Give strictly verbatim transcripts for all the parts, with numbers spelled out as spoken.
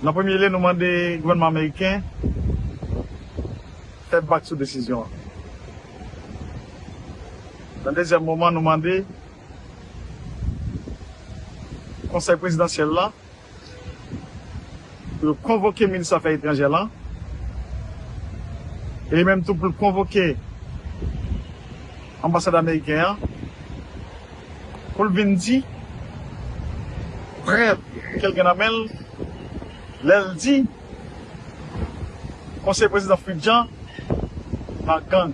Nan premye lye, nou mande gouvènman ameriken fè bak sou desizyon an. Nan dezyèm moman, nou mande Konsèy Prezidansyèl la pou yo konvoke minis afè etranjè lan, e li menm tou pou l konvoke anbasadè ameriken an, pou l vin di prèv ke l gen nan men l, lè l di Konsèy Prezidan Fritz Jean nan gang.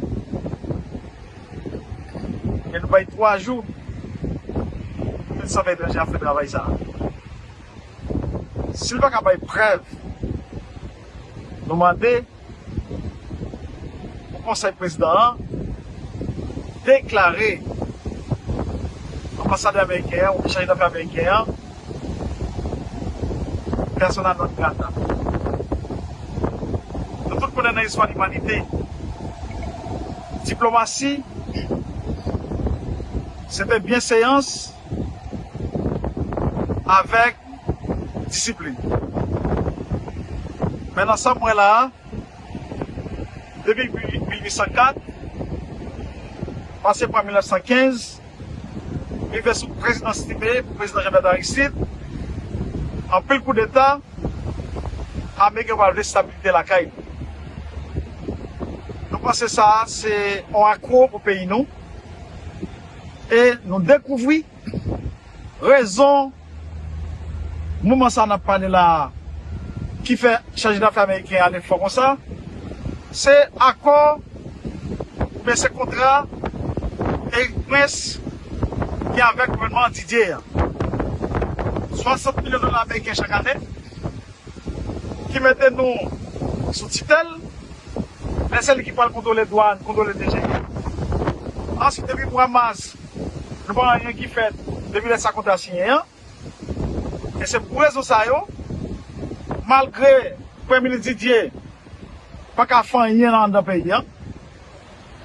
E nou bay twa jou pou minis afè etranjè a fè travay sa a. Si l pa ka bay prèv, nou mande pou Konsèy Prezidan an deklare anbasadè ameriken an oubyen chaje dafè ameriken an persona non grata. Nou tout konnen nan istwa limanite, diplomasi se te byenseyans avèk disiplin. Men nan sa m wè la a, depi mil uit san kat, pase pran mil nèf san kenz, rive sou prezidan Stipe, prezidan Jean Bertrand Aristide, anpil koudeta, ameriken pa vle stabilite lakay nou. Nou panse sa a se yon akwo pou peyi nou, e nou dekouvri rezon moman sa n ap pale la a ki fè chaje dafè ameriken ale fò konsa, se akò oubyen se kontra Erik Prince gen avèk gouvènman Didier an. Swasant milyon dola ameriken chak ane ki mete nou sou titèl, men se li ki pral kontwole dwàn, kontwole D G I. Answit, depi mwa mas, nou pa wè anyen ki fèt depi lè sa kontra siyen an. E se pou rezon sa yo, malgre Premye Minis Didier pa ka fè anyen nan anndan peyi a,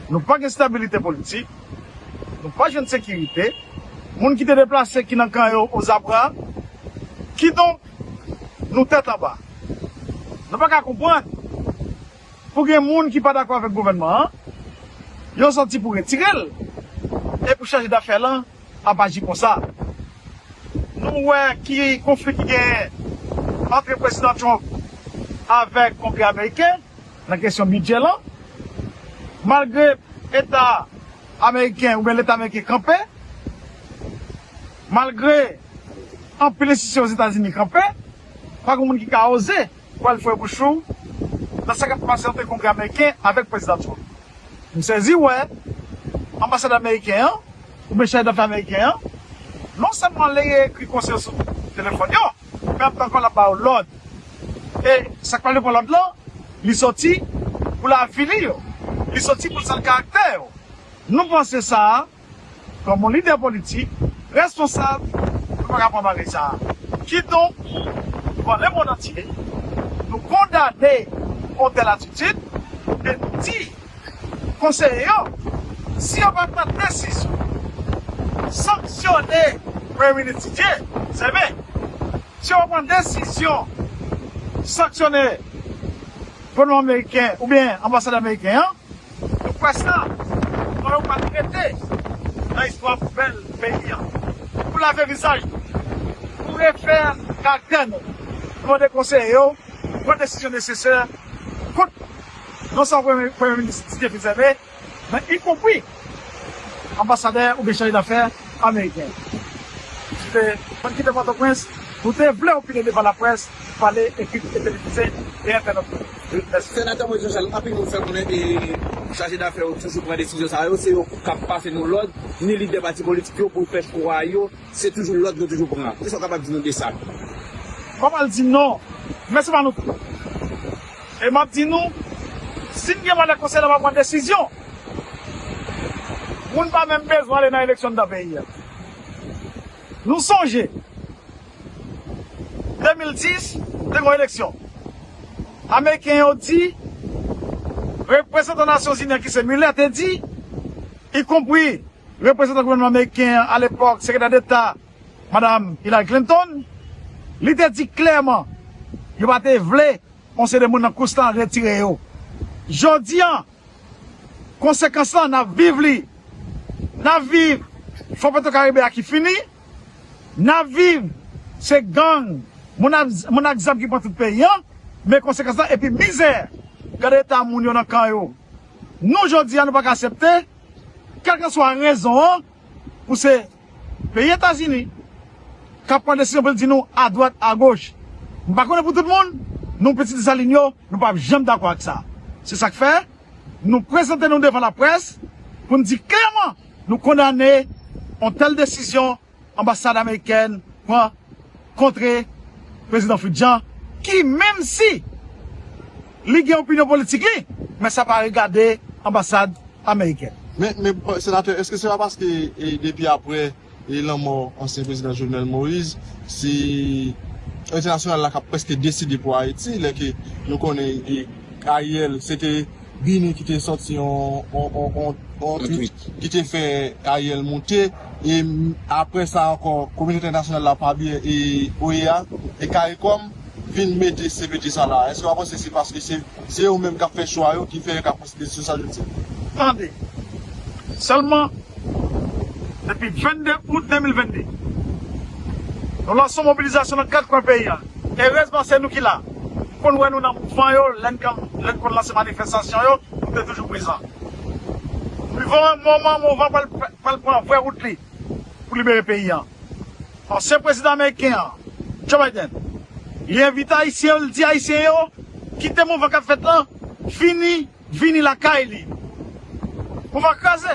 nou pa gen stabilite politik, nou pa jwenn sekirite, moun ki te deplase ki nan kan yo ozabra, kidonk nou tèt anba. Nou pa ka konprann pou gen moun ki pa dakò avèk gouvènman an, yo sòti pou retire l, e pou chaje dafè lan ap aji konsa. Nou wè ki konfli ki genyen ant prezidan Trump avèk Kongrè ameriken nan kesyon bidjè lan. Malgre Eta ameriken oubyen Leta ameriken kanpe, malgre anpil enstitisyon Ozetazini kanpe, pa gen moun ki ka oze pral fouye bouch ou nan sa k ap pase ant Kongrè ameriken avèk prezidan Trump. M sezi wè anbasadè ameriken an oubyen chaje dafè ameriken an non sèlman li ekri konsèy yo sou telefòn yo, men ap dakò l ap ba yo lòd. E sa k pral pran lòd lan, li sòti pou l avili yo, li sòti pou l sal karaktè yo. Nou panse sa a, kòm yon lidè politik responsab, nou pa ka pran bagay sa a. Kidonk, devan lemonn antye, nou kondane yon tèl atitid e nou di konseye yo, si yo pa pran desizyon sanksyone Premye Minis Didier, sèmen, si yo pa pran desizyon sanksyone gouvènman ameriken oubyen anbasadè ameriken an, nou kwè sa, non yo pral rete nan istwa poubèl peyi a. Pou lave vizaj nou, pou refè karaktè nou, nou mande konseye yo pran desizyon nesesè kont non sèlman Premye, Premye Minis Didier Fils-Aimé, men ikonpri anbasadè oubyen chaje dafè ameriken. Se te, mwen ki te Pòtoprens, nou te vle opine devan laprès, pale, ekri e televize e entènòt yo. Mèsi. Senatè Moïse Jean Charles, anpil moun fè konnen e chaje dafè yo toujou pran desizyon sa yo, se yo k ap pase nou lòd, ni lidè pati politik yo pou fè chwa yo, se toujou lòd nou toujou pran. Kisa w kapab di nou de sa? Mwen pral di non, men se pa nou tout. E m ap di nou, si n gen manda konsèy la pa pran desizyon, moun pa menm bezwen ale nan eleksyon anndan peyi a. Nou sonje, de mil dis, te gen yon eleksyon. Ameriken yo di, reprezantan Nasyonzini an ki se Muller te di, ikonpri reprezantan gouvènman ameriken an alepòk, sekretè deta, madam Hillary Clinton, li te di klèman, yo pa te vle yon seri de moun nan kous lan retire yo. Jodi a, konsekans lan, n ap viv li. N ap viv Fò Petro Karibe a ki fini. N ap viv, se gang, moun ak, moun ak zam ki pran tout peyi an. Men konsekans lan, epi mizè. Gade eta moun yo nan kan yo. Nou, jodi a, nou pa ka aksepte, kèlkeswa rezon an, pou se peyi Etazini k ap pran desizyon pou l di nou adwat, agoch. M pa konnen pou tout moun, nou pitit Desalin yo, nou p ap janm dakò ak sa. Se sa k fè, nou prezante nou devan laprès pou n di klèman nou kondane yon tèl desizyon anbasad amerikèn pran kontre prezidan Fritz Jean, ki, menm si li gen opinyon politik li, men sa pa regade anbasad amerikèn. Men, men, senatè, èske se pa paske, e, depi apre, e, lanmò ansyen prezidan Jovenel Moïse, se entènasyonal la k ap prèske deside pou Ayiti, lè ke nou konnen, e, Ariel, se te Bini ki te sòti yon, yon, yon, yon, yon tweet ki te fè Ariel monte. E m, apre sa ankò, kominote entènasyonal la pa byen, e O E A, e CARICOM vin mete C P T sa la. Èske w pa panse se paske se, se yo menm k ap fè chwa yo ki fè yo ka pran desizyon sa jodi a? Tande. Sèlman, depi vennde out de mil vennde, nou lanse yon mobilizasyon nan kat kwen peyi a. Erezman, se nou ki la. M konn wè nou nan mouvman yo, lè n konn, lè n konn lanse manifestasyon yo, nou te toujou prezan. Rive yon moman, mouvman pral, pral pran vrè wout li pou libere peyi a. Ansyen prezidan ameriken an, Joe Biden, li envite Ayisyen yo, li di Ayisyen yo, kite mouvman k ap fèt lan, vini, vini lakay li. Mouvman kraze.